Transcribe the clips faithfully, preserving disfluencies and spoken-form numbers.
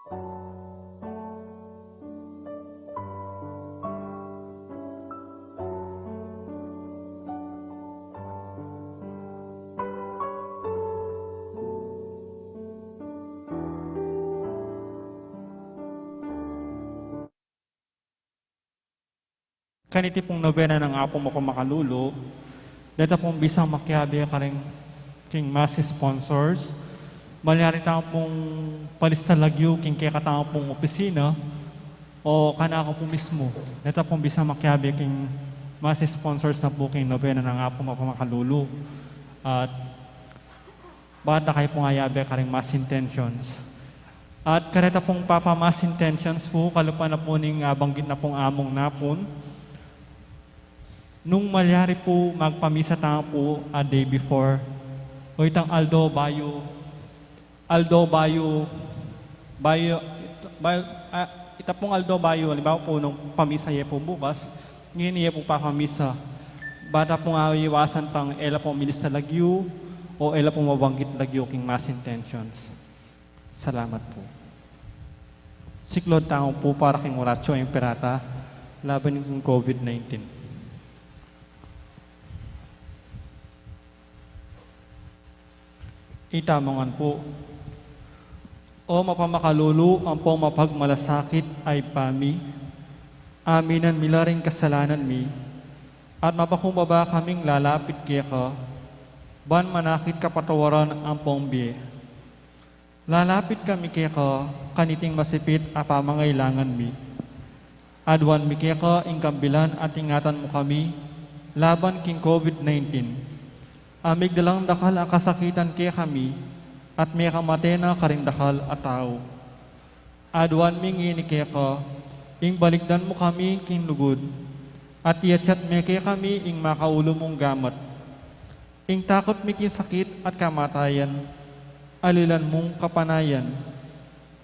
Kaniti pung nobena nang Apung Mapamakalulu, deta pung bisang makiabe karing king mass sponsors, malyari tamu pung palista lagyu king kekatamu pung opisina o kanaku pu mismu. Deta pung bisang makiabe king mass sponsors na pu king nobena nang Apung Mapamakalulu. At bata kayu pung ayabe karing mass intentions. At kareta pung papa-mass intentions pu, kalupa na pu ning, ah, banggit na pung among napun. Nung malyari pu, magpamisa tamu pu a day before. O itang aldo bayu, aldo bayu, bayu, bayu, ah, ita pung aldo bayu, halimbawa pu nung pamisa ye pu bukas, ngeni ye pu papamisa. Bata pung aiwasan tang e la pu milista lagyu, o e la pu mabanggit lagyu king mass intentions. Salamat pu. Siklaud tamu pu para king Oratio Imperata, laban king COVID nineteen. Itamu ngan pu. O mapamakalulu ampong mapagmalasakit a Ibpa mi, aminan mi la ring kasalanan mi, at mapakumbaba kaming lalapit keka, ban manakit kapatawaran ampong bie. Lalapit kami keka kaniting masipit a pamangailangan mi. Aduan mi keka ing kambilan at ingatan mu kami laban king COVID nineteen. A migdalang dakal a kasakitan kekami at mekamate na karing dakal a tau. Aduan mi ngeni keka ing balikdan mu kami king lugud at iatsat me kekami ing makaulu mung gamat. Ing takut mi king sakit at kamatayan, alilan mung kapanayan.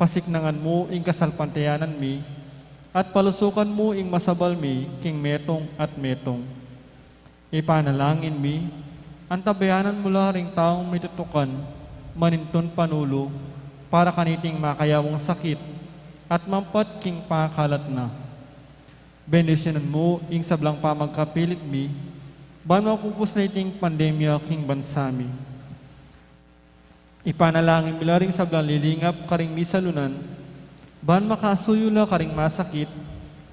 Pasiknangan mu ing kasalpantayanan mi, at palusukan mu ing masabal mi king metung at metung. Ipanalangin mi, antabayanan mu la ring taung mitutukan manintun panulu para kaniting makayawang sakit at mampat king pangakalat na. Bendisyunan mu ing sablang pamagkapilit mi, ban mapupus na iting pandemya king bansa mi. Ipanalangin mi la ring sablang lilingap karing misalunan, ban makasuyu la karing masakit,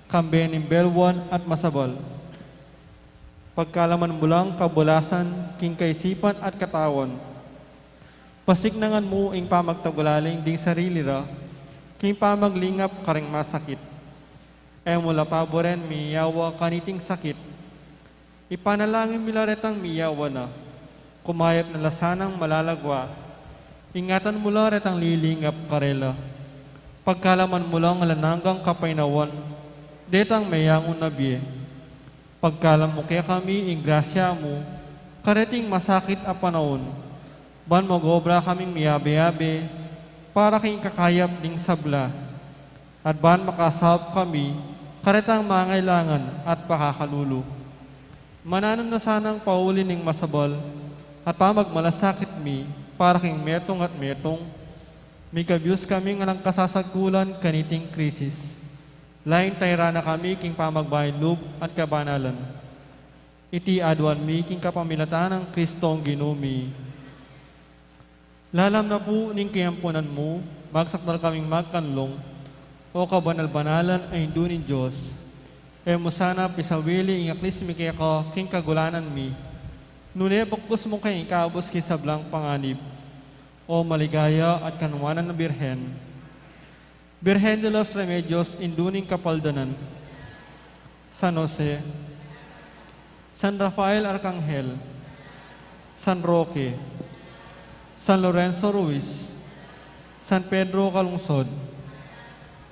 kambe ning belwan at masabal. Pagkalaman mu lang kabulasan king kaisipan at katawan. Pasiknangan mu ing pamagtagulaling ding sarili ra, king pamaglingap karing masakit. E mu la paburen miyawa kaniting sakit. Ipanalangin mi la retang miyawa na. Kumayap na la sanang malalagwa. Ingatan mu la retang lilingap karela. Pagkalaman mu lang alang anggang kapaynawan detang meyangu na bie. Pagkalam mu kekami ing grasya mu kareting masakit a panaun, ban mag-obra kaming miyabe-yabe para king kakayap ding sabla, at ban makasaup kami karetang mangailangan at pakakalulu. Mananu na sanang pauli ning masabal at pamagmalasakit mi para king metung at metung, mikabus kaming alang kasasagkulan kaniting krisis. Lain tayra na kami king pamagbayu lub at kabanalan. Iti aduan mi king kapamilatan nang Kristong Ginu mi. Lalam na pu ning kayampunan mu, magsakdal kaming magkanlung, O kabanal-banalan a Indu ning Dios. E mu sana pisawili ing aklis mi keka king kagulanan mi, nune bakkus mu keng ikabus king sablang panganib, O maligaya at kanuanan a Birhen. Birhen de los Remedios, Indu ning Kapaldanan, San Jose, San Rafael Arkanghel, San Roque, San Lorenzo Ruiz, San Pedro Calungsod,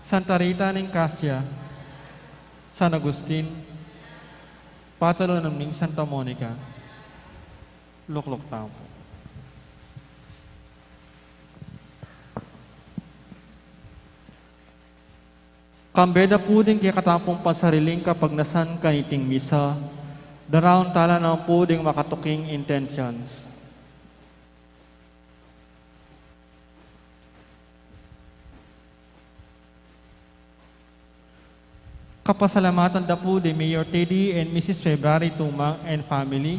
Santa Rita ning Casia, San Agustin, Patalonan ning Santa Monica. Lukluk tamu pu. Kambe da pu ding kekatamung pansariling kapagnasan kaniting misa, daraun tala naman pu ding makatuking intentions. Kapasalamatan da pu di Mayor Teddy and Missus February Tumang and family,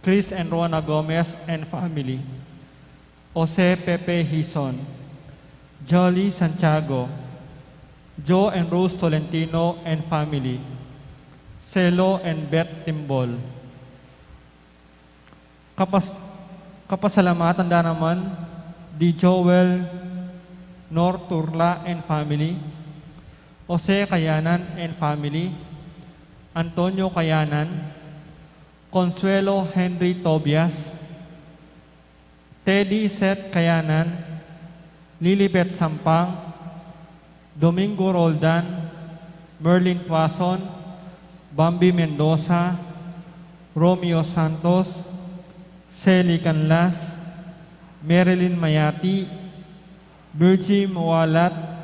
Chris and Rona Gomez and family, Jose Pepe Hison, Jolly Santiago, Joe and Rose Tolentino and family, Celo and Beth Timbol. Kapas-, kapasalamatan da naman di Joel Nor Turla and family, Jose Kayanan and family, Antonio Kayanan, Consuelo Henry Tobias, Teddy Seth Kayanan, Lilibet Sampang, Domingo Roldan, Merlin Tuason, Bambi Mendoza, Romeo Santos, Sally Canlas, Marilyn Mayati, Virgie Mualat,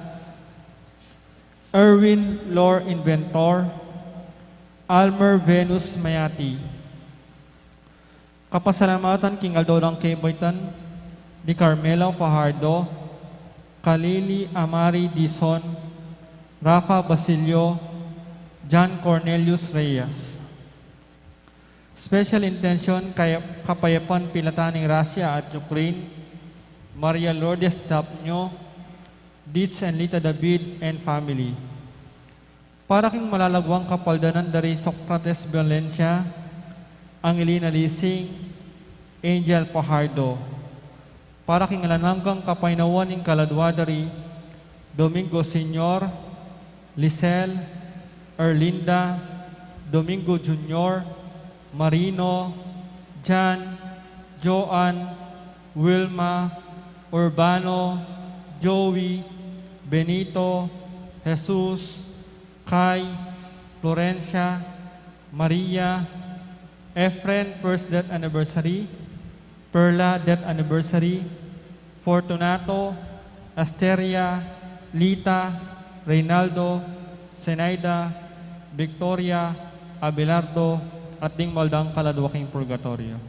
Erwin Lor Inventor, Almer Venus Mayati. Kapasalamatan king aldo dang kebaitan di Carmela Fajardo, Kalili Amari Dizon, Rafa Basilio, John Cornelius Reyes. Special intention, kay kapayapan pilatan ning Russia at Ukraine, Maria Lourdes Tapnio, Dietz and Lita David and family. Para king malalaguang kapaldanan dari Socrates Valencia, Angelina Lising, Angel Fajardo. Para king alang anggang kapainawan ning kaladua dari Domingo Senior, Lisel, Erlinda, Domingo Junior, Marino, Jan, Joan, Wilma, Urbano, Joey, Benito, Jesus, Kai, Florencia, Maria, Efren first death anniversary, Perla death anniversary, Fortunato, Asteria, Lita, Reynaldo, Zenaida, Victoria, Abelardo, at ding maldang kaladua king purgatorio.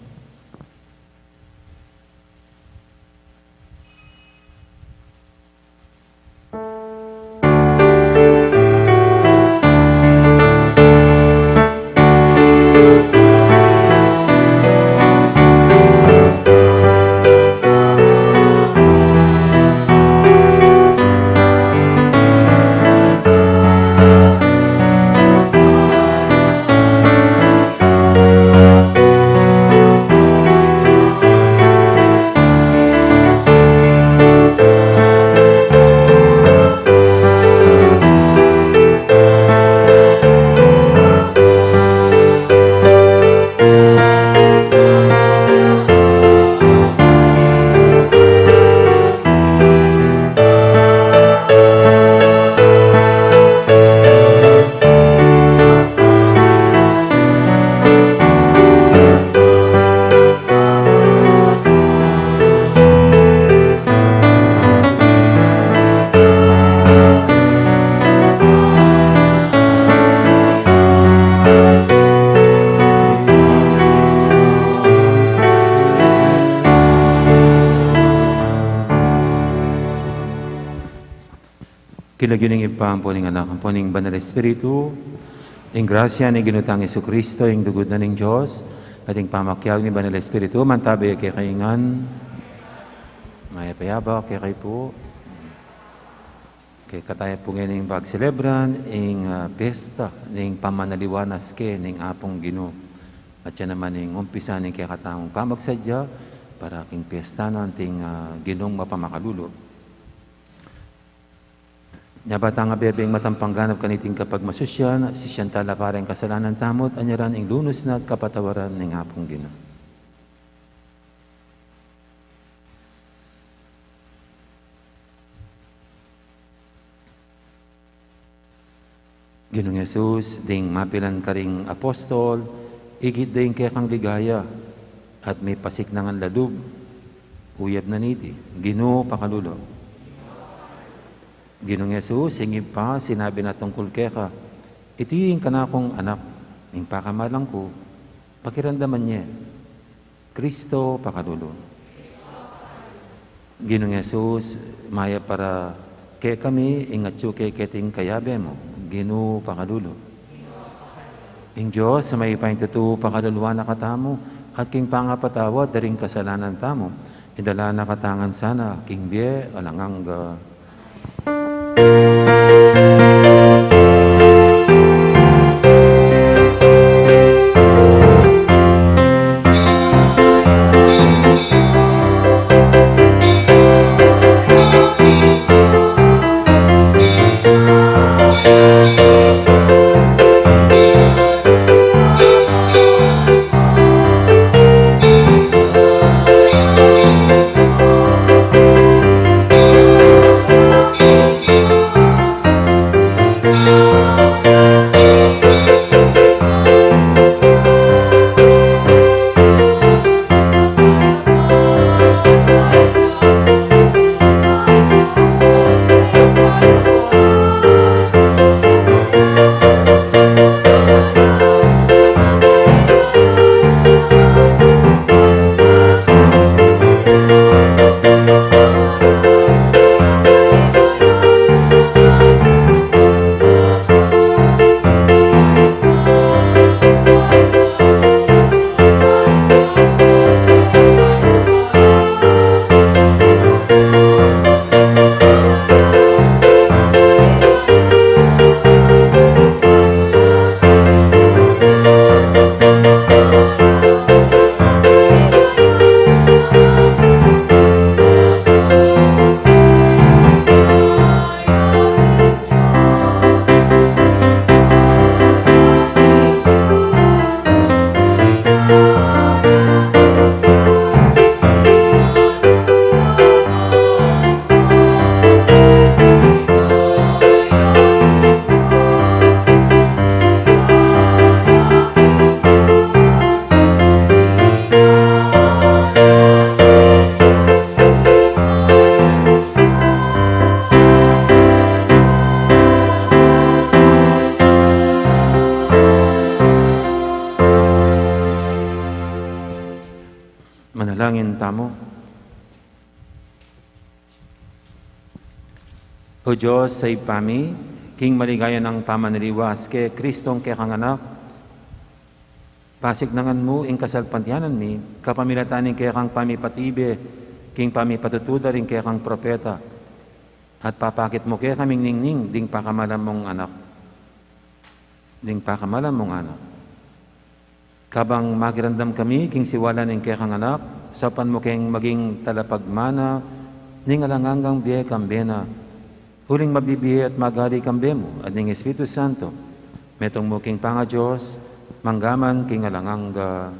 King lagyu ning Ibpa, ampo ning Anak, ampo ning Banal Espiritu, ing grasya ning Ginu tang Jesucristo, ing lugud na ning Dios, at ing pamakiabe ning Banal Espiritu, mantabe kekayu ngan. Mayap a abak kekayu pu. Kekatamu pu ngeni ing pagselebran ing, ah, pesta ning pamanaliwanas ke ning Apung Ginu. At ya naman ing umpisa ning kekatamung pamagsadya para king pesta na ning, ah, Ginung mapamakalulu. Nya ba tang abebeng matampang ganap kaniting kapagmasusyan, sisian tala para ing kasalanan tamu, at anyaran ing lunus na at kapatawaran ning Apung Ginu. Ginung Jesus, ding mapilan karing apostol, ikit da ing kekang ligaya, at mipasik na ngan lalub, uyab na niti, Ginu, pakalulu. Ginung Jesus, ing Ibpa, sinabi na tungkul keka, iti ing kanakung Anak, ing pakamalan ku, pakiramdaman ye. Kristo, pakalulu. Ginung Jesus, mayap para kekami ing atyu ke keting kayabe mu. Ginu pakalulu. Ing Dios a mayupaya king tutu pakaluluan na katamu, at king pangapatawad da ring kasalanan tamu, idala na katamu ngan sana king bie alang angga. Manalangin tamu. O Dios, Ibpa mi, king maligaya nang pamanaliwas kang Kristong kekang Anak, pasiknangan mu ing kasalpantayanan mi, kapamilatan ning kekang pamipatibe, king pamipatutuda ring kekang propeta, at papakit mu kekaming ningning ding pakamalan mung Anak. Ding pakamalan mung Anak. Kabang makiramdam kami king siwala ning kekang Anak, saupan mu keng maging talapagmana ning alang anggang bie kambe na. Uling mabibie at magali kambe mu, at ning Espiritu Santo, metung mu king pangaDios, mangga man king alang angga.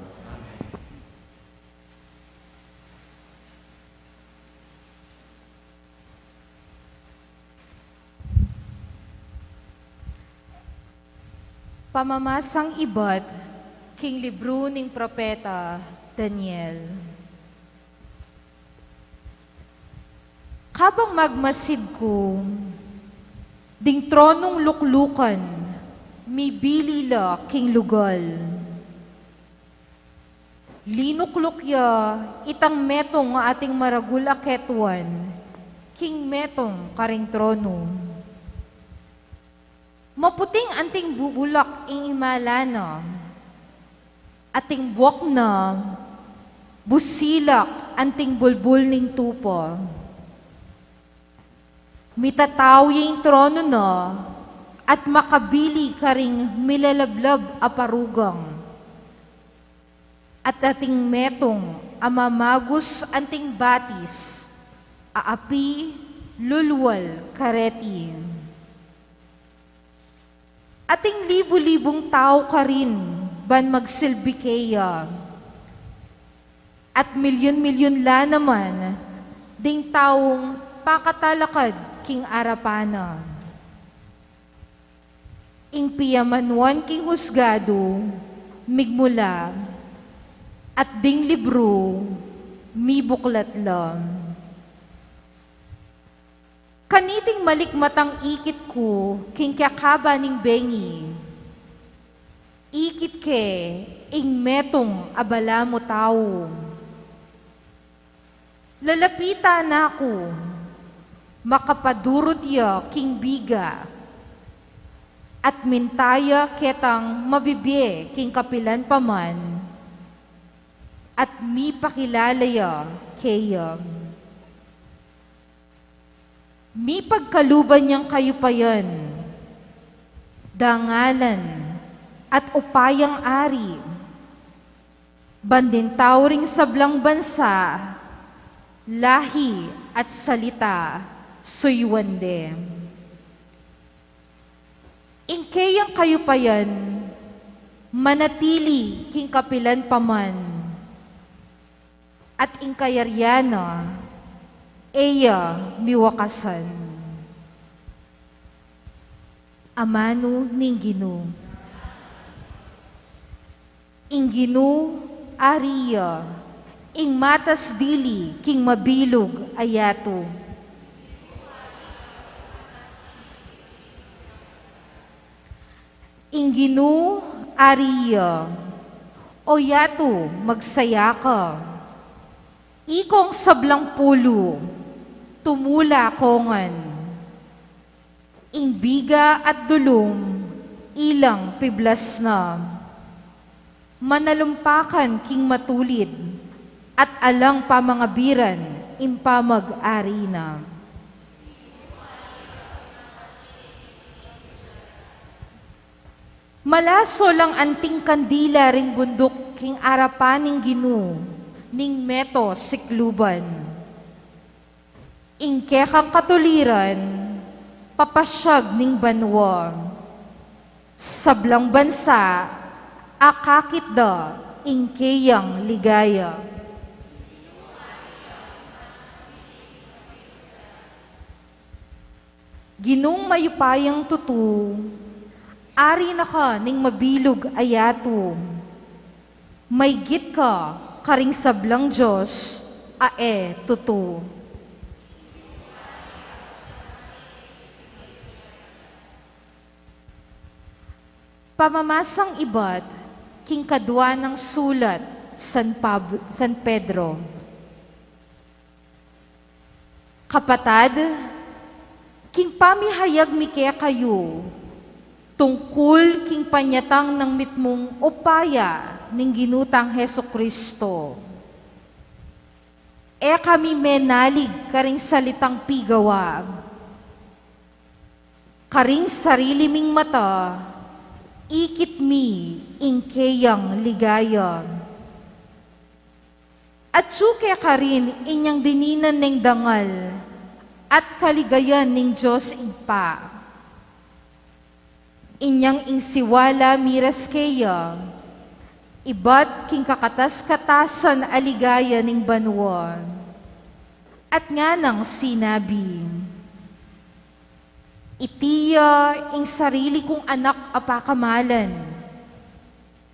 Pamamasang ibat king libru ning propeta Daniel. Kabang magmasid ku, ding tronung luklukan, mibili la king lugal. Linukluk ya itang metung a ating maragul a ketuan king metung karing trono. Maputing anting bubulak ing imala na, ating buak na busilak anting bulbul ning tupa. Mitatau ya ing trono na at makabili karing milalablab a parugang. At ating metung a mamagus anting batis a api lulwal kareti. Ating libu-libung tau karin ban magsilbi keya. At milyun-milyun la naman ding taung pakatalakad king arapan na. Ing piamanuan king husgadu migmula, at ding libru mibuklat la. Kaniting malikmat ang ikit ku king kekaba ning bengi. Ikit ke ing metung a balamu tau. Lalapitan na ku, makapadurut ya king biga. At minta ya ketang mabibie king kapilan pa man, at mipakilala ya keya. Mipagkaluban yang kayupayan, dangalan, at upayang ari, ban ding tau ring sablang bansa, lahi, at salita, suyuan de. Ing keyang kayupayan manatili king kapilan pa man, at ing kayarian na e ya miwakasan. Amanu ning Ginu. Ing Ginu ari ya, ing matas dili king mabilug a yatu. Ing Ginu ari ya, o yatu, magsaya ka. Ikong sablang pulu, tumula ko ngan. Ing biga at dulum, ilang piblas na. Manalumpakan king matulid, at alang pamangabiran ing pamag-ari na. Malaso lang anting kandila ring bunduk king arapan ning Ginu ning meto sikluban. Ing kekang katuliran, papasyag ning banua. Sablang bansa, akakit da ing keyang ligaya. Ginung mayupayang tutu, ari na ka ning mabilug a yatu. Maygit ka karing sablang dios a e tutu. Pamamasang ibat king kadua nang sulat San Pab-, San Pedro. Kapatad, king pamihayag mi kekayu tungkul king panyatang nang mitmung upaya ning Ginu tang Jesucristo, e kami menalig karing salitang pigawa. Karing sarili ming mata, ikit mi ing keyang ligaya. Atyu kekarin inyang dininan neng dangal at kaligayan ning Dios Ibpa. Inyang ing siwala miras keya, ibat king kakatas-katasan a ligaya ning banua. At nganang sinabi, "Iti ya ing sarili kung anak a pakamalan,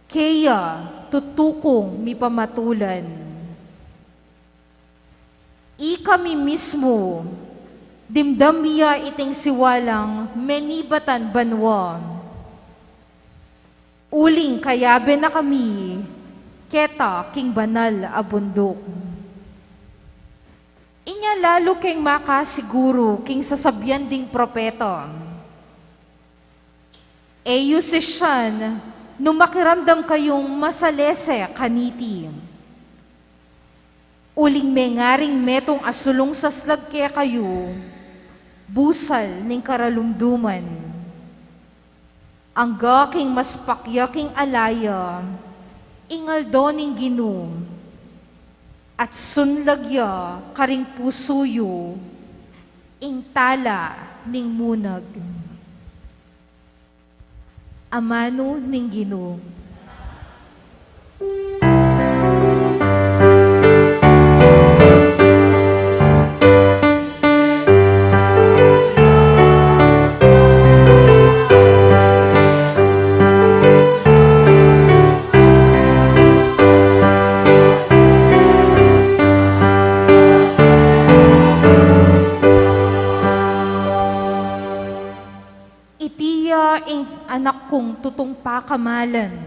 keya tutu kung mipamatulan." Ikami mismu, dimdam mi ya iting siwalang menibatan banua. Uling kayabe na kami keta king banal a bunduk. Inya lalu keng makasiguru king sasabian ding propeta. E yu sisian, nu makiramdam kayung masalese kaniti. Uling mengaring metung a sulung saslag kekayu, busal ning karalumduman. Angga king mas pakya king alaya ing aldo ning Ginu, at sunlag ya karing pusu yu ing tala ning munag. Amanu ning Ginu. Iti ya ing anak kung tutung pakamalan,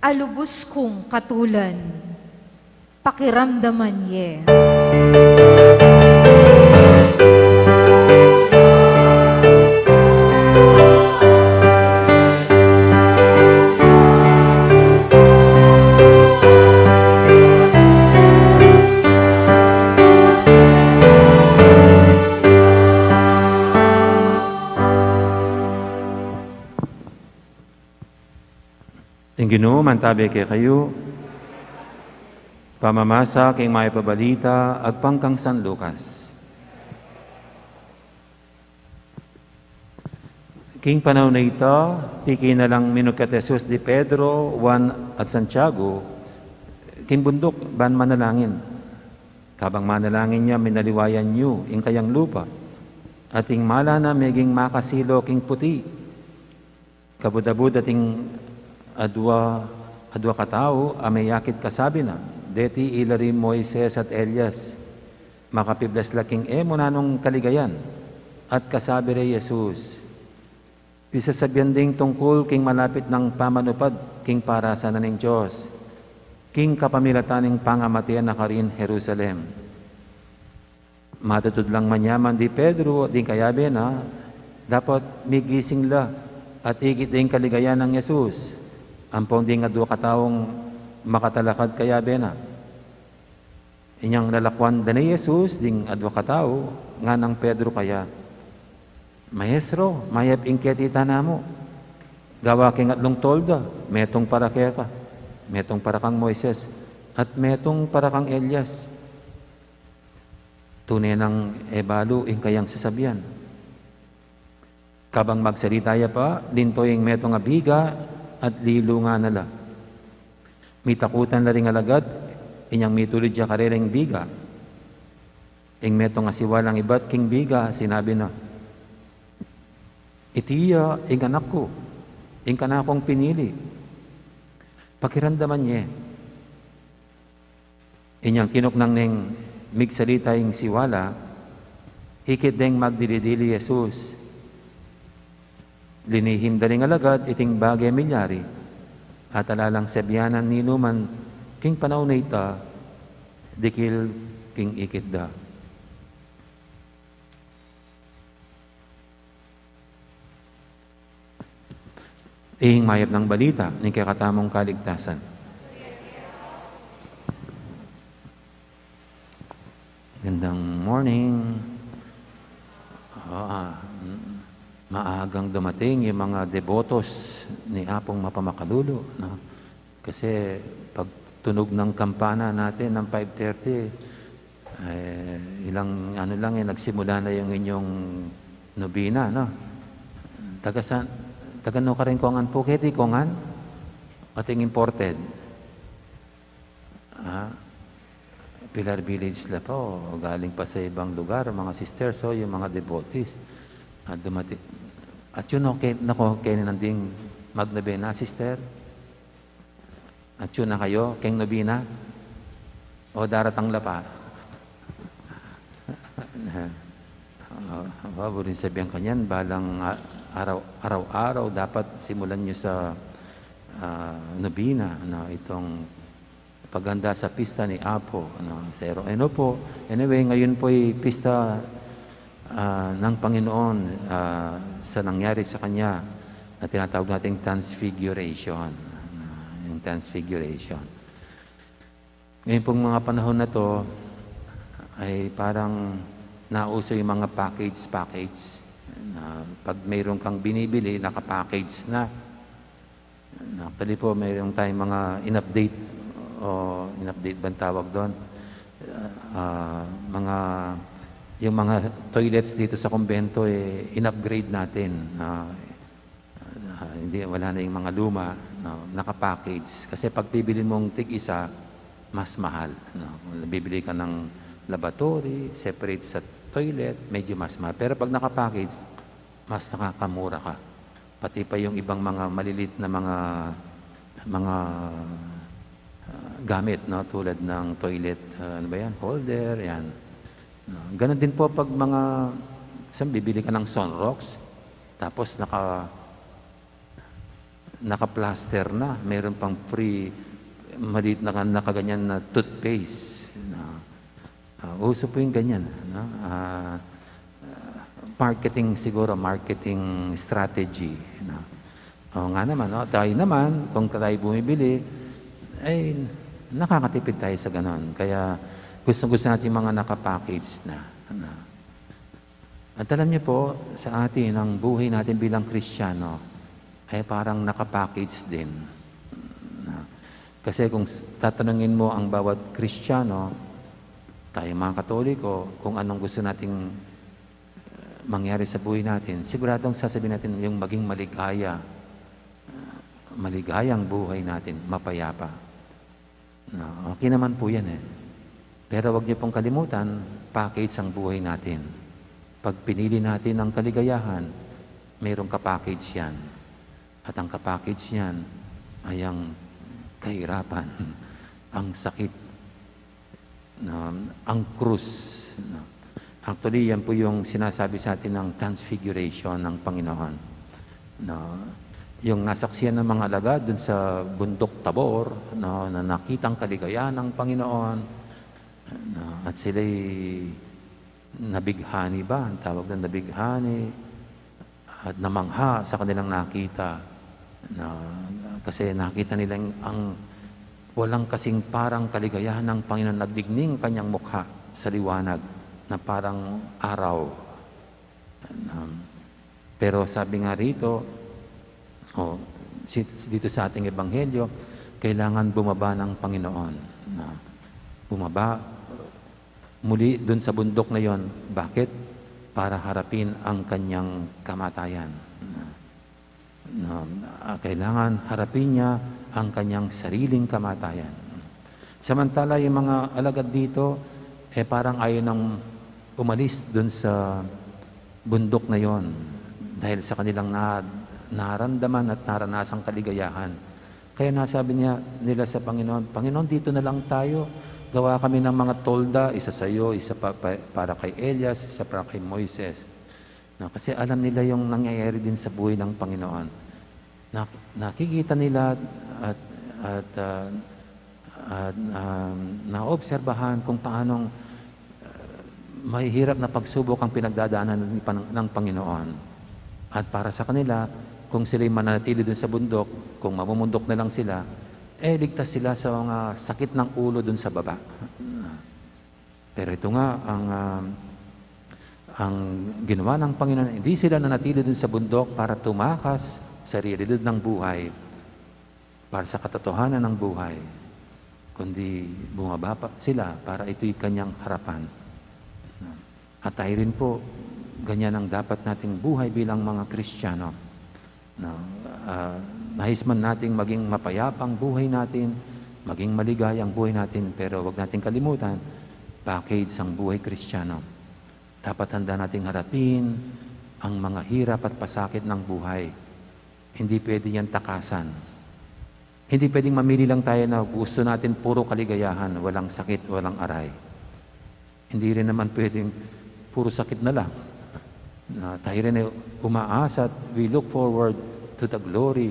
a lubus kung katulan, pakiramdaman ye. Ginu, mantabi kekayu. Pamamasa king mayap a balita agpang kang San Lucas. King panaun a ita, tiki na lang minukat Jesus di Pedro, Juan, at Santiago king bunduk ban manalangin. Kabang manalangin ya, minaliwayan yu ing kayang lupa, at ing mala na meging makasilo king puti. Kabud-abud ating adua, adua katau a meyakit, kasabi na, "Deti ila ri Moises at Elias, makapiblas la king e mu nanung kaligayan." At kasabi re Jesus, "Pisasabian ding tungkul king malapit nang pamanupad king parasan na ning Dios, king kapamilatan ning pangamate na karin Jerusalem." Matutud lang man ya man di Pedro at ding kayabe na, dapot migising la at ikit ding kaligayan nang Jesus. Ampon ding adua kataung makatalakad kayabe na. Inyang lalakwan da ne Jesus ding adua katau, nganang Pedro kaya, "Maestro, mayap ing keti ta namu. Gawa king atlung tolda, metung para keka, metung para kang Moises, at metung para kang Elias." Tune nang e balu ing kayang sasabian. Kabang magsalita ya pa, linto ing metung a biga at lilungan na la. Mitakutan la ring alagad, inyang mitulid ya karela ing biga. Ing metung a siwalang ibat king biga, sinabi na, "Iti ya ing anak ku, ing kanakung pinili. Pakiramdaman ye." Inyang kinuknang neng migsalita ing siwala, ikit deng magdili-dili Jesus. Linihim da ring alagad iting bage milyari, at ala lang sabianan ninuman king panaun a ita, dikil king ikit da. Ing mayap nang balita ning kekatamung kaligtasan. Gandang morning. Ah, mm, maagang dumating yung mga debotos ni Apong Mapamakalulu, no? Kasi pag tunog ng kampana natin ng five thirty, eh, ilang ano lang, eh, nagsimula na yung inyong nobena, no? Taga saan, taga nu ka rin, Kongan, pu keti, Kongan? O ating imported? Ah, Pilar Village la pa, o galing pa sa ibang lugar, mga sisters, o yung mga devotees. At dumating, at yun, okay, nako, kaya nanding magnobena, sister? Atyu na kayu keng nobena? O daratang la pa? Ah, aba, buring sabian kanyan, balang, ah, araw, araw-araw dapat simulan yu sa, ah, nobena, ano, itong paghanda sa pista ni Apo, ano, Sero. Ano po, anyway, ngayon po'y pista ah, ng Panginoon, ah, sa nangyari sa kanya na tinatawag nating transfiguration. Ah, yung transfiguration. Ngayon pong mga panahon na to ay parang nauso yung mga package, package. Na pag mayroon kang binibili, nakapackage na. Actually po, mayroon tayong mga in-update, o in-update bang tawag doon? Ah, mga, yung mga toilets dito sa kumbento, eh, in-upgrade natin. Ah, ah, hindi, wala na yung mga luma, no? Nakapackage. Kasi pag bibili mong tig-isa, mas mahal, no? Kung bibili ka ng lavatory, separate sa toilet, medyo mas mahal. Pero pag nakapackage, mas nakakamura ka. Pati pa yung ibang mga malilit na mga, mga, ah, gamit, no? Tulad ng toilet, ah, ano ba yan? Holder, yan. No? Ganun din po pag mga, sa bibili ka ng Sunrox, tapos naka, naka-plaster na, meron pang free, maliit na ka-, nakaganyan na toothpaste, no? Ah, uso po yung ganyan, no? Ah, ah, marketing siguro, marketing strategy, no? O nga naman, no? Tayo naman, kung tayo bumibili, ay, nakakatipid tayo sa ganon. Kaya gustong-gusto natin yung mga nakapackage na, no? At alam niyo po, sa atin, ang buhay natin bilang Kristiyano ay parang nakapackage din. Kasi kung s-, tatanungin mo ang bawat Kristiyano, tayo mga Katoliko, kung anong gusto nating, eh, mangyari sa buhay natin, siguradong sasabihin natin yung maging maligaya, ah, maligayang buhay natin, mapayapa. No, okay naman po yan eh. Pero wag niyo pong kalimutan, package ang buhay natin. Pag pinili natin ang kaligayahan, mayroong ka-package yan. At ang ka-package niyan ay ang kahirapan, ang sakit, no, ang krus, no. Actually, yan po yung sinasabi sa atin ng transfiguration ng Panginoon. No, yung nasaksihan ng mga alagad dun sa bundok Tabor, no, na nakitang kaligayahan ng Panginoon, no, at sila'y nabighani ba? Ang tawag doon, nabighani at namangha sa kanilang nakita. Na, kasi nakita nilang ang walang kasing parang kaligayahan ng Panginoon. Nagdigmang kanyang mukha sa liwanag na parang araw. Um, pero sabi nga rito, o, si-, dito sa ating ebanghelyo, kailangan bumaba ng Panginoon. Na bumaba muli dun sa bundok na yon. Bakit? Para harapin ang kanyang kamatayan. Na, na, ah, kailangan harapin niya ang kanyang sariling kamatayan. Samantala, yung mga alagad dito, eh, parang ayaw nang umalis dun sa bundok na yon dahil sa kanilang na-, naramdaman at naranasang kaligayahan. Kaya nasabi niya, nila sa Panginoon, "Panginoon, dito na lang tayo. Gawa kami ng mga tolda, isa sa'yo, isa pa, pa, para kay Elias, isa para kay Moises." No, kasi alam nila yung nangyayari din sa buhay ng Panginoon. Na-, nakikita nila at, at, ah, at, um, naobserbahan kung paanong, uh, mahihirap na pagsubok ang pinagdadaanan ng Pan-, ng Panginoon. At para sa kanila, kung sila'y mananatili dun sa bundok, kung mamumundok na lang sila, eh, ligtas sila sa mga sakit ng ulo dun sa baba. Pero ito nga, ang, um, ang ginawa ng Panginoon, hindi sila nanatili dun sa bundok para tumakas sa realidad ng buhay, para sa katotohanan ng buhay, kundi bumaba pa sila para ito'y kanyang harapan. At tayo rin po, ganyan ang dapat nating buhay bilang mga Kristiyano. No? Ah, nais man nating maging mapayapa ang buhay natin, maging maligaya ang buhay natin, pero wag nating kalimutan, package ang buhay Kristiyano. Dapat handa nating harapin ang mga hirap at pasakit ng buhay. Hindi pwede yan takasan. Hindi pwedeng mamili lang tayo na gusto natin puro kaligayahan, walang sakit, walang aray. Hindi rin naman pwedeng puro sakit na lang. Na tayo rin ay umaasa at we look forward to the glory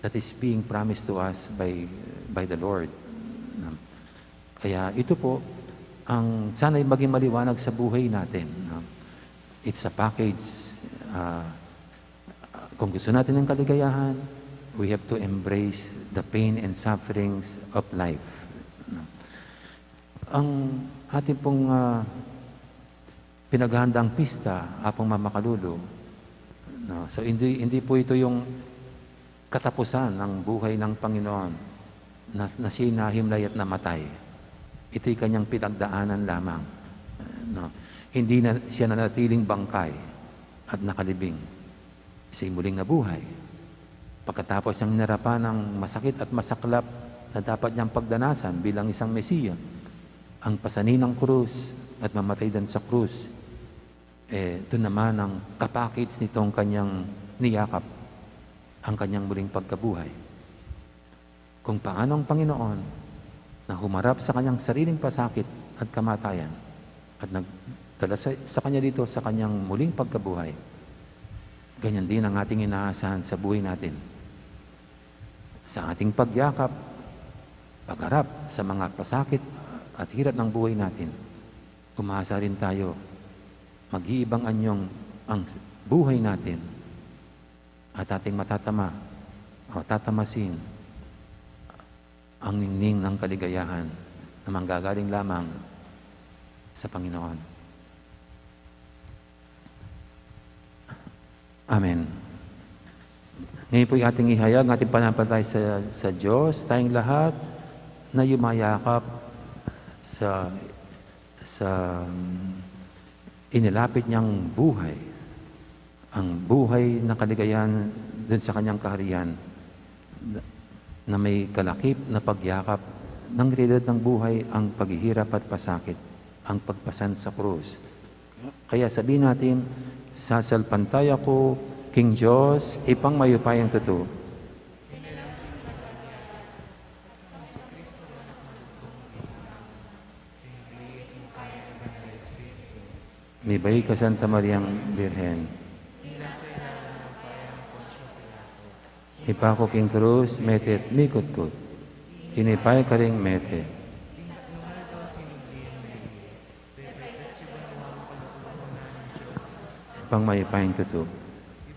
that is being promised to us by, by the Lord. Kaya ito po ang sana'y maging maliwanag sa buhay natin, no? It's a package. Ah, kung gusto natin ng kaligayahan, we have to embrace the pain and sufferings of life, no? Ang ating pong, ah, pinaghahandang pista, Apung Mama Kalulu, no? So, hindi, hindi po ito yung katapusan ng buhay ng Panginoon na, na siya'y nahimlay at namatay. Ito'y kanyang pinagdaanan lamang, no? Hindi na siya nanatiling bangkay at nakalibing. Siya'y muling nabuhay. Pagkatapos niyang hinarapan ang masakit at masaklap na dapat niyang pagdanasan bilang isang Mesiya, ang pasanin ang krus at mamatay din sa krus, eh, dun naman ang kapakits nitong kanyang niyakap, ang kanyang muling pagkabuhay. Kung paano ang Panginoon na humarap sa kanyang sariling pasakit at kamatayan at nagdala sa, sa kanya dito sa kanyang muling pagkabuhay, ganyan din ang ating inaasahan sa buhay natin. Sa ating pagyakap, pagharap sa mga pasakit at hirap ng buhay natin, umaasa rin tayo, mag-iibang anyong ang buhay natin at ating matatama o tatamasin ang ningning ng kaligayahan na manggagaling lamang sa Panginoon. Amen. Ngayon po'y ating ihayag ang ating pananampalataya sa, sa Diyos. Tayong lahat, na yumayakap sa, sa, mm, inilapit niyang buhay, ang buhay na kaligayan dun sa kanyang kaharian, na, na may kalakip na pagyakap ng realidad ng buhay, ang paghihirap at pasakit, ang pagpasan sa krus. Kaya sabihin natin, "Sasalpantaya ku king Dios, Ibpang mayupayang tutu." Mibait ka, Santa Mariang Birhen. Ipaku king krus, mete at mikutkut. Tinipay karing mete. Ibpang mayupayang tutu.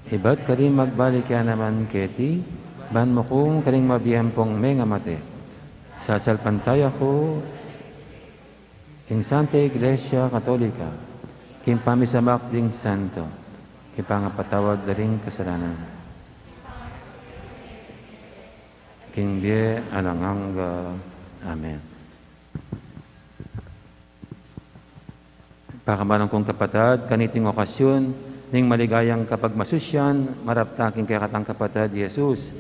Ibat karing magbalik ya naman keti, ban mukum karing mabie ampong mengamate. Sasalpantaya ku king Santa Iglesia Katolika, king pamisamak ding santo, king pangapatawad da ring kasalanan, king bie alang angga. Amen. Pakamalan kung kapatad, kaniting okasyon ning maligayang kapagmasusian, marap ta king kekatang kapatad Jesus,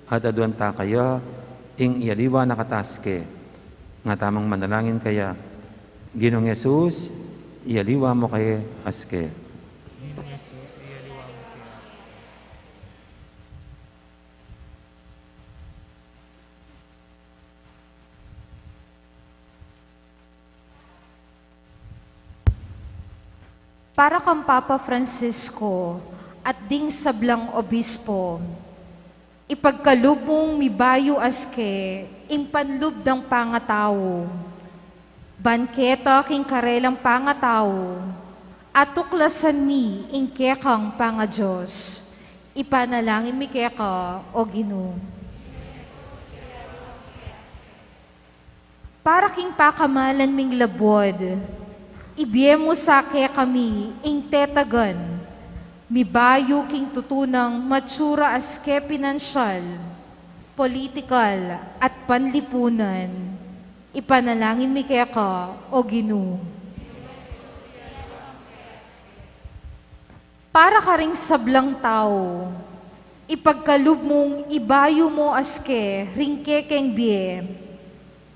at aduan ta kaya ing iyaliwa na kata aske. Nga tamang manalangin kaya, Ginung Jesus, iyaliwa mu ke aske. Para kang Papa Francisco at ding sablang obispo, ipagkalub mung mibayu aske ing panlub dang pangatau. Ban keta king karelang pangatau, atuklasan mi ing kekang pangadios. Ipanalangin mi keka, O Ginu. Para king pakamalan ming labud, ibie mu sa kekami ing tetagan, mibayu king tutunang matsura aske pinansyal, politikal, at panlipunan. Ipanalangin mi keka, O Ginu. Para karing sablang tau, ipagkalub mung ibayu mu aske ring kekeng bie.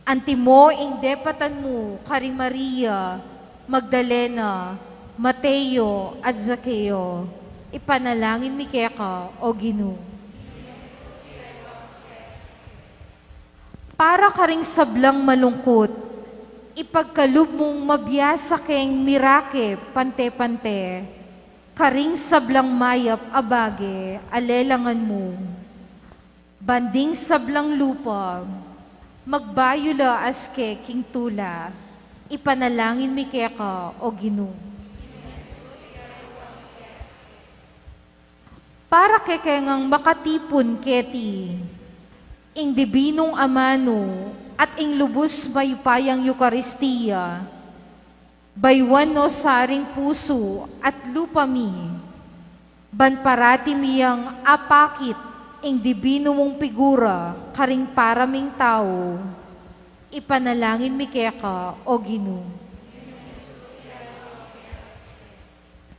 Antimo ing depatan mu karing Maria Magdalena, Mateo, at Zakeo. Ipanalangin mi keka, O Ginu. Para karing sablang malungkut, ipagkalub mung mabiasa keng mirake pante-pante, karing sablang mayap a bage a lelangan mu. Ban ding sablang lupa, magbayu la aske king tula. Ipanalangin mi keka, O Ginu. Para kekeng makatipun keti, ing Dibinung Amanu at ing lubus mayupayang Eukaristia, bayuan no sa ring pusu at lupa mi, ban parati mi yang apakit ing Dibinu mung pigura karing para ming tau. Ipanalangin mi keka, O Ginu.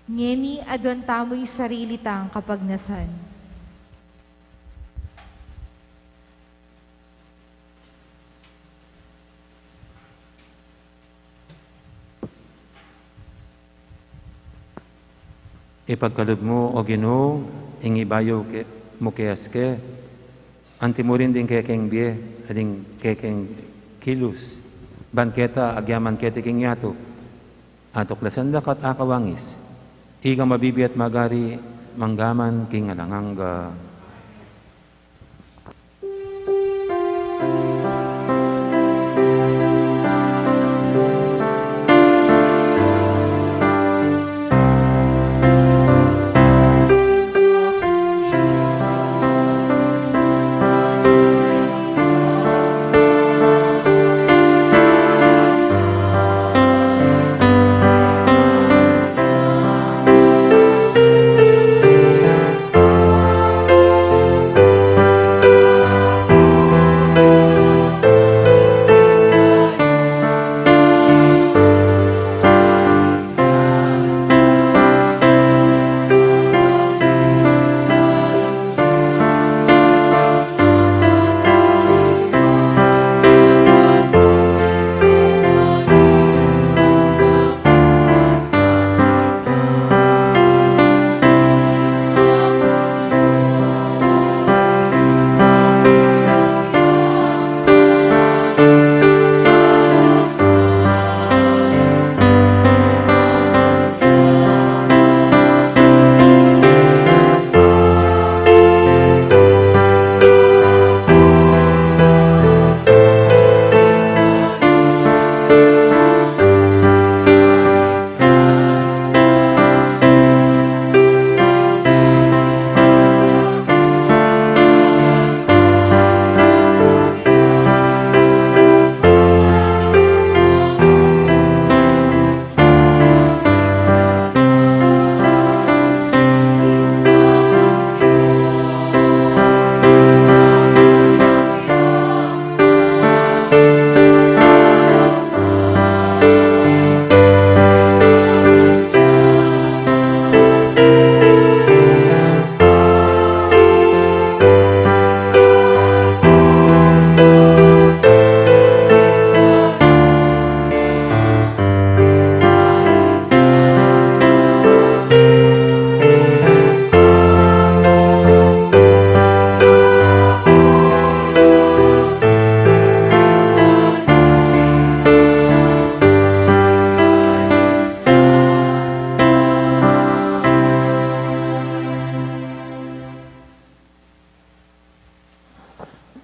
Ngeni, aduan tamu ing sarili tang kapagnasan. Ipagkalub mu, O Ginu, ing ibayu ke, mu ke aske, antimo rin ding kekeng bie, ding kekeng kilus, ban keta agyaman keti king yatu, atuklasan da ka at akawangis, ika mabibie at magari, mangga man king alang angga.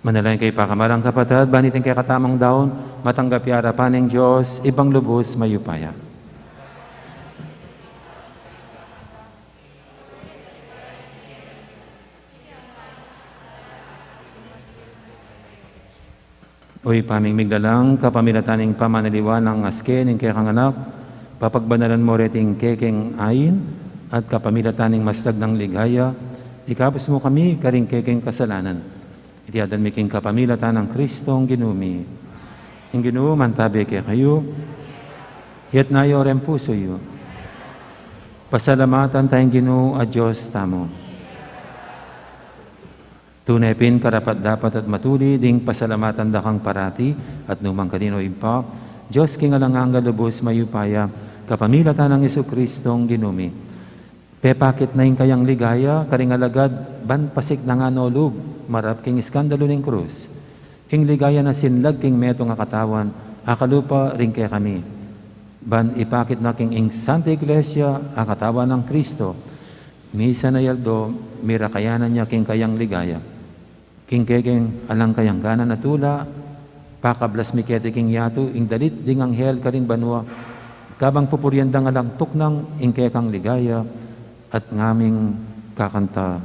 Manalangin kayu, pakamalan kung kapatad, ban iting kekatamung daun matanggap ya arapan ning Dios, Ibpang lubus mayupaya. O Ibpa ming miglalang, kapamilatan ning pamanaliwan nang aske ning kekang Anak, papagbanalan mu reting kekeng ain, at kapamilatan ning masiglang ligaya, ikabus mu kami karing kekeng kasalanan. Iti aduan mi king kapamilatan nang Kristong Ginu mi. Ing Ginu mantabi kekayu. Itas yu reng pusu yu. Pasalamatan taya ing Ginu a Dios tamu. Tune pin karapat-dapat at matulid ing pasalamatan da kang parati at nu man karin, O Ibpa, Dios king alang angga, lubus mayupaya, kapamilatan nang Jesucristong Ginu mi. Pepakit na ing kayang ligaya karing alagad ban pasiknangan no lub marap king iskandalu ning krus. Ing ligaya na sinlag king metung a katawan a kalupa rin kekami, ban ipakit na king ing Santa Iglesia a katawan nang Kristo. Misan a aldo, mirakayanan ya king kayang ligaya. King kekeng alang kayang gana na tula, pakablas mi keti king yatu ing dalit ding anghel karing banua, kabang pupurian dang alang tuknang ing kekang ligaya, at ngaming kakanta.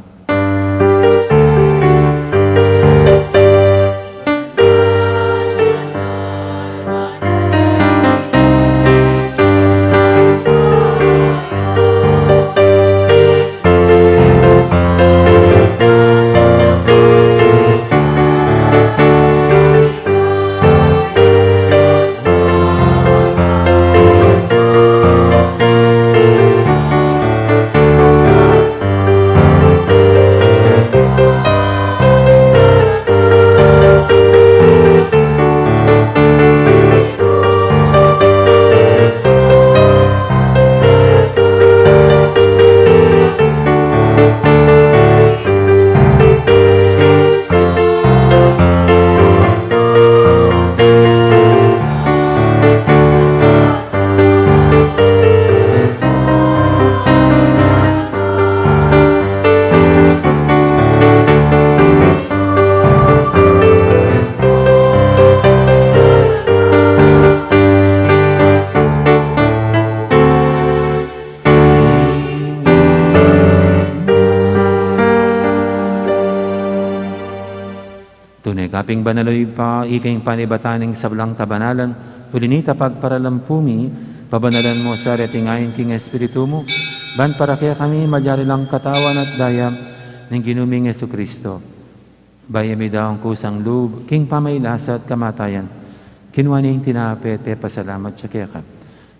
Tune ka pin banal, O Ibpa, ika ing panibatan ning sablang kabanalan, uli na nita pagparalan pu mi, pabanalan mu sa reting ain king Espiritu mu, ban para kekami malyari lang katawan at daya ning Ginu ming Jesucristo. Bayu mi daun kusang lub king pamagkasakit at kamatayan, kinua ne ing tinape, pepasalamat ya keka.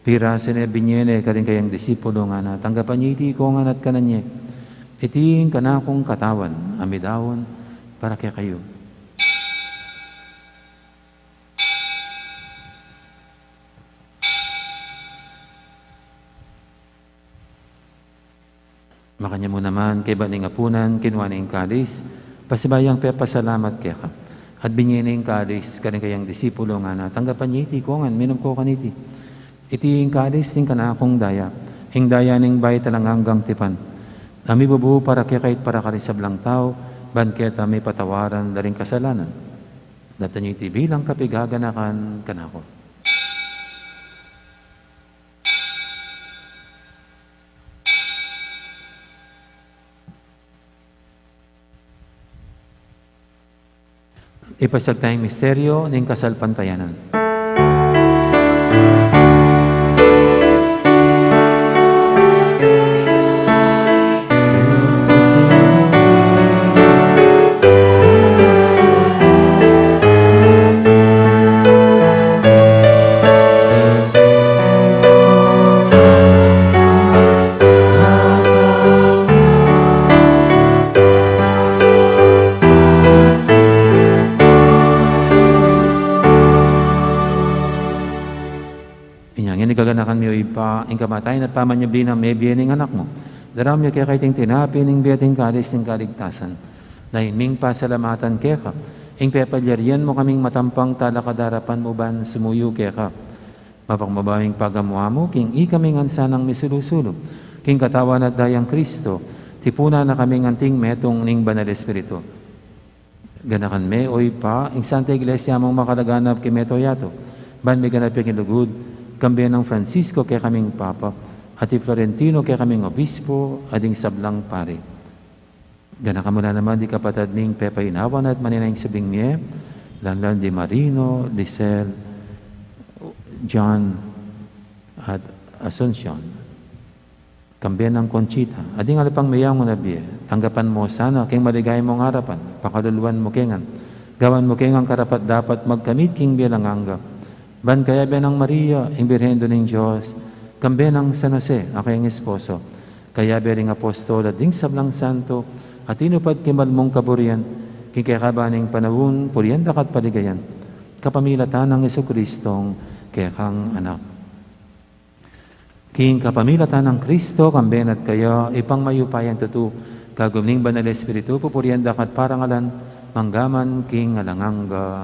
Pirasu ne, binye ne karing kayang disipulu, ngana, tanggapan ye iti ikongan at kanan ye. Iti ing kanakung katawan a midaun para kekayu. Makanyan mu naman, kaybat ning apunan, kinua ne ing kalis, pasibayu yang pepasalamat keka, at binye ne ing kalis karing kayang disipulu, ngana, tanggapan ye iti ikongan, minum ko kaniti. Iti ing kalis ning kanakung daya, ing daya ning bayu at alang anggang tipan, a mibubu para kekayu at para karing sablang tau, ban keta mipatawaran la ring kasalanan. Daptan ye iti bilang kapaganakan kanaku. Ipasiag taya ing misteryu ning kasalpantayanan. Inya ngeni, kaganakan mi, O Ibpa, ing kamatayan at pamanyubli nang mebie ning Anak mu. Daraun mi keka iting tinape ning bie at ing kalis ning kaligtasan. Daptan ming pasalamatan keka ing pepalyarian mu kaming matampang talakad king arapan mu ban sumuyu keka. Mapagmabayung pagamu-amu king ikami ngan sanang misulu-sulu king katawan at daya nang Kristo, tipunan na kaming anting metung ning Banal Espiritu. Ganakan me, o Ibpa, ing Santa Iglesia mung makalaganap king mabilug a yatu, ban miganap ya king lugud, kambe nang Francisco kekaming Papa, at i Florentino kekaming Obispo, at ding sablang pari. Ganakan mu la naman ding kapatad ming pepainawa na at manenaya king subling mie, lalu na di Marino, Lisel, John, at Asuncion. Kambe nang Conchita, at ding alapang meyangu na bie, tanggapan mu sana king maligaya mung arapan, pakaluluan mu ke ngan, gawan mu ke ngan karapat-dapat magkamit king bie alang angga. Ban kayabe nang Maria, ing Birhen Indu ning Dios, kambe nang San Jose, a kayang esposo, kayabe ring apostol at ding sablang santo, a tinupad king mal mung kaburian, king kekaban ning panaun, purian da ka at paligayan, kapamilatan nang Jesucristong kekang Anak. King kapamilatan nang Kristo, kambe na at kaya, Ibpang mayupayang tutu, kagum ning Banal Espiritu, pupurian da ka at parangalan, mangga man king alang angga.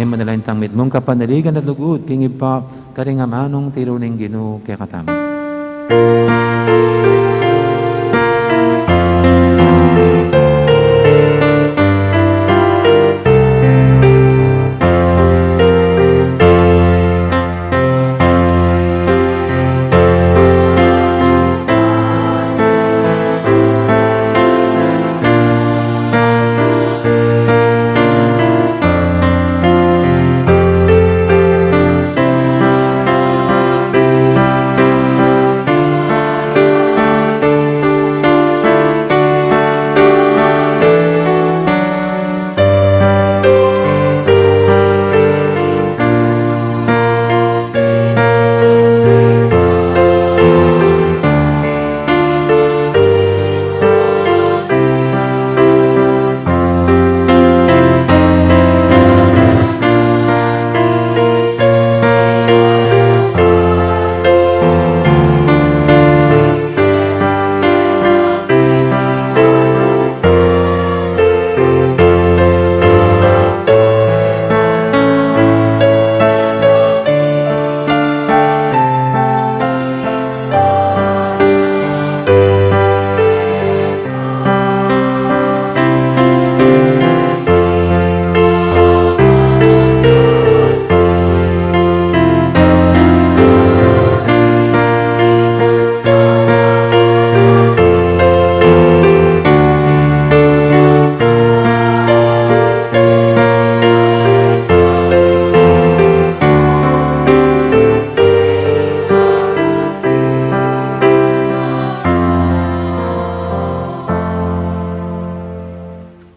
Ngeni manalangin tang mitmung kapanaligan at lugud king Ibpa, karing amanung tiru ning Ginu kekatamu.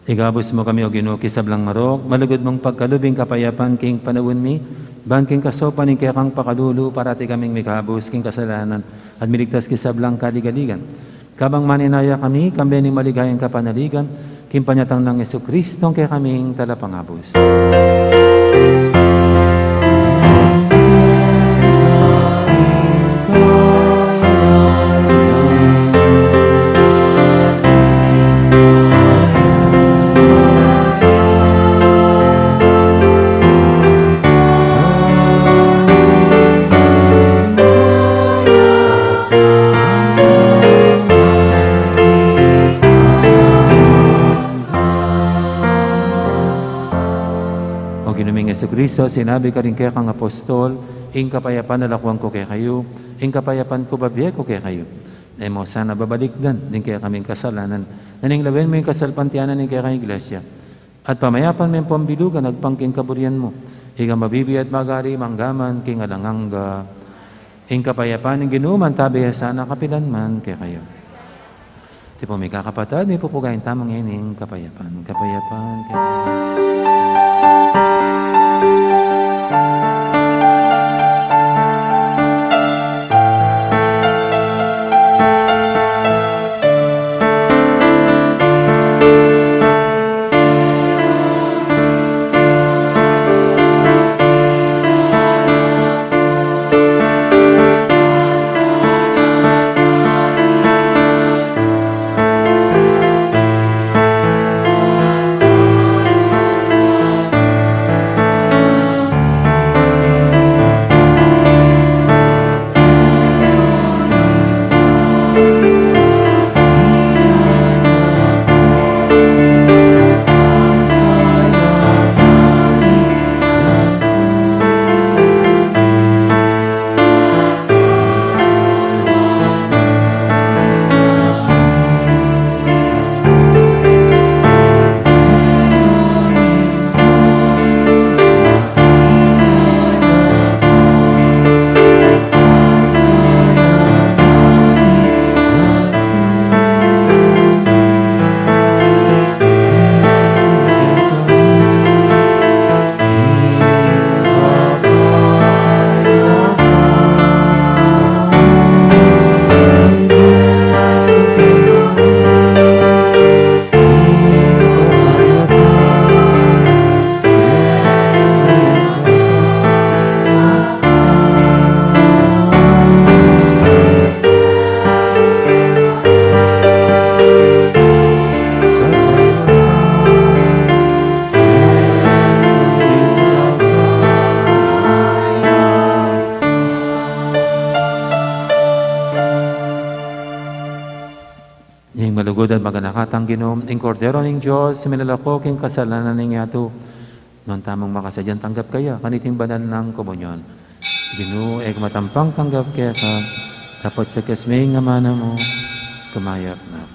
Ikabus mu kami, O Ginu, king sablang marok, malugud mung pagkalub ing kapayapan king panaun mi, ban king kasaupan ning kekang pakalulu, parati kaming mikabus king kasalanan, at miligtas king sablang kaligaligan. Kabang manenaya kami, kambe ning maligayang kapanaligan, king panyatang nang Jesucristong kekaming Talapangabus. O Ginu ming Jesucristo, sinabi karing kekang apostol, ing kapayapan lakuan ku kekayu, ing kapayapan ku bibie ku kekayu. E mu sana babalikdan ding kekaming kasalanan, nune lawen mu ing kasalpantayanan ning kekang Iglesia, at pamayapan me ampong bilugan agpang king kaburian mu, ika a mabibie at mag-ari mangga man king alang angga. Ing kapayapan ning Ginu mantabe ya sana kapilan man kekayu. Iti pu, mikakapatad, mipupugayan tamu ngening kapayapan. Kapayapan, kapayapan. Ing malugud at maganakang Ginu, ing Kordero ning Dios, a milalako king kasalanan ning yatu. Nuan tamung makasadyang tanggap kaya kaniting banal nang komunyon. Ginu, e ku matampang tanggap keka, dapot sa kasming amana mu, kumayap na.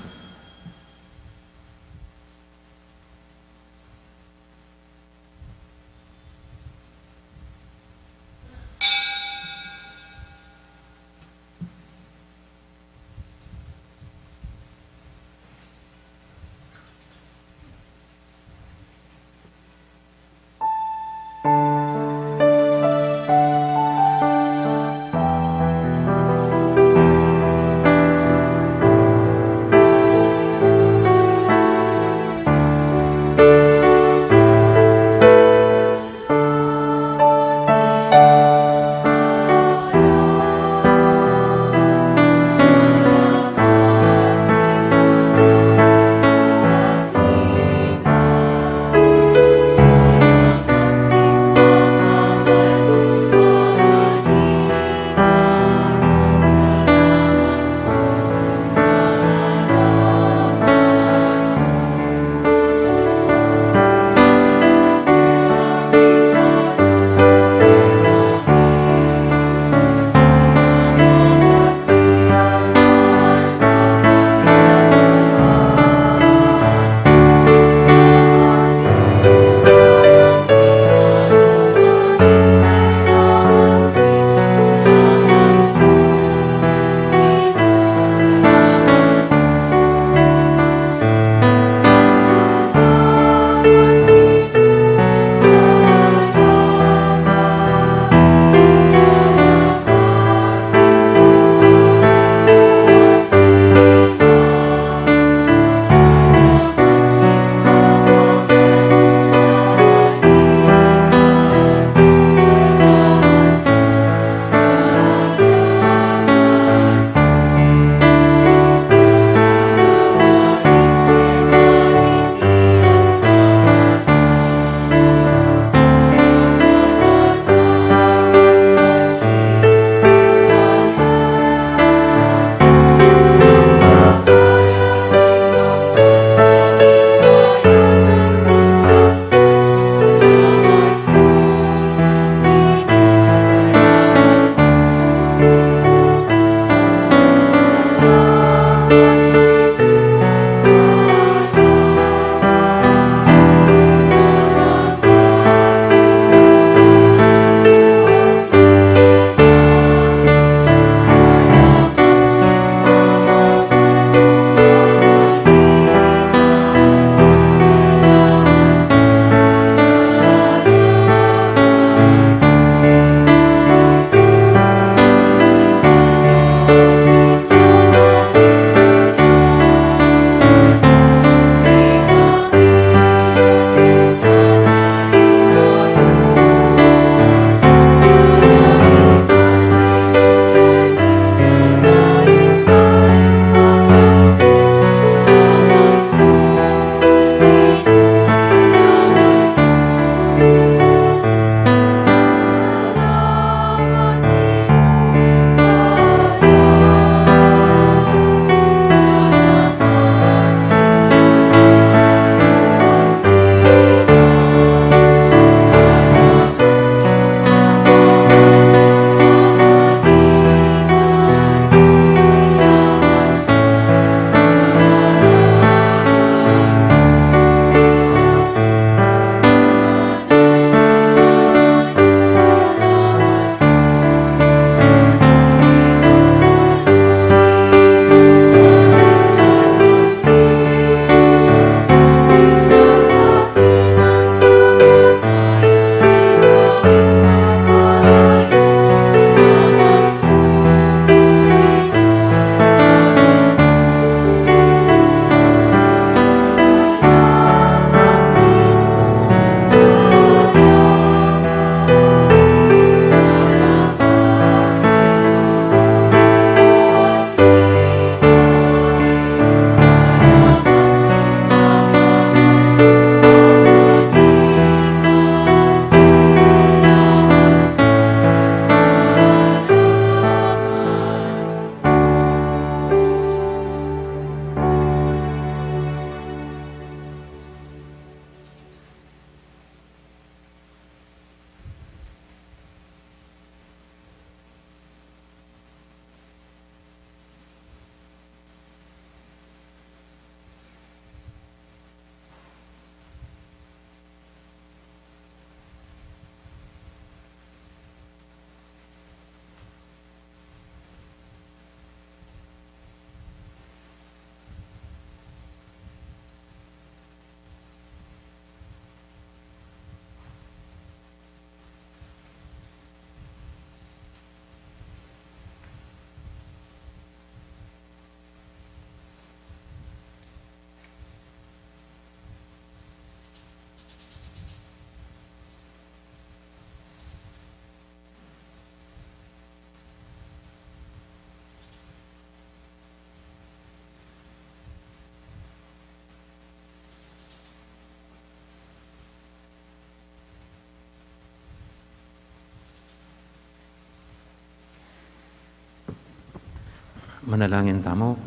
Manalangin tamu.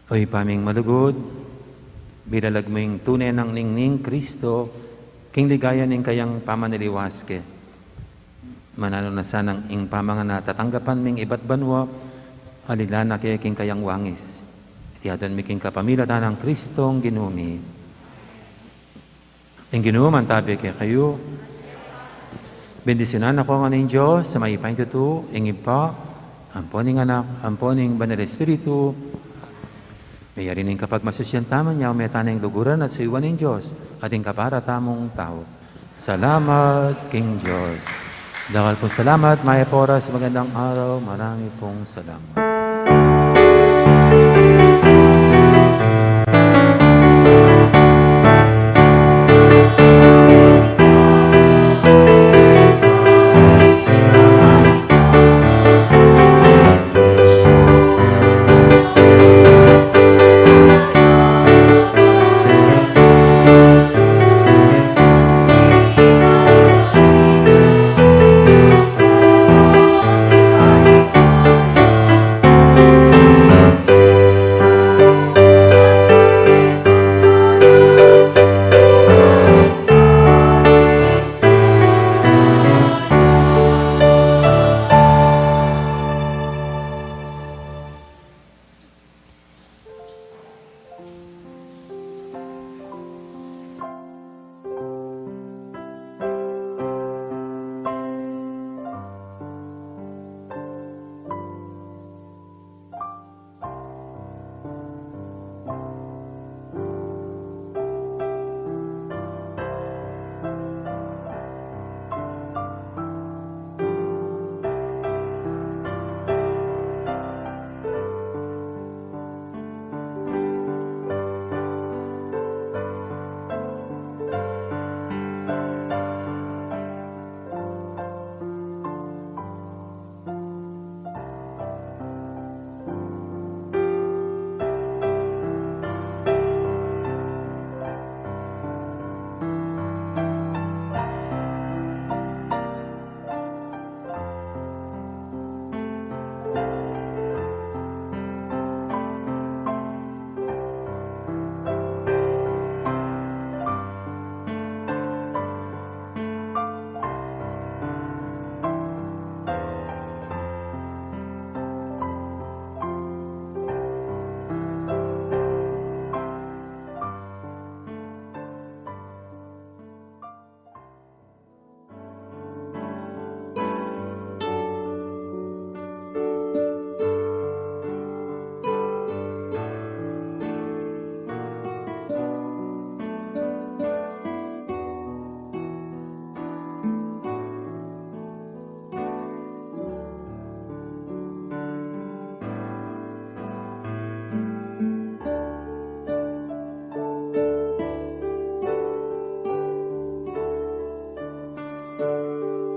O Ibpa ming malugud, bilalag mu ing tune nang ningning Kristo, king ligaya ning kayang pamanaliwas ke. Mananu na sanang ing pamangan a tatanggapan ming ibat banua, aliwa na ke king kayang wangis. Iti adwan mi king kapamilatan nang Kristong Ginu mi. Ing Ginu mantabi kekayu. Bendisyunan na kayu ngan ning Dios a mayupaya king tutu, ing Ibpa, ampo ning Anak, ampo ning Banal Espiritu. Meyari ning kapagmasusyan tamu, nya ume tana ing luguran at suyuan ning Dios, at ing kapara tamung tau. Salamat king Dios. Dakal pung salamat, mayap a oras, magandang araw, marami pung salamat.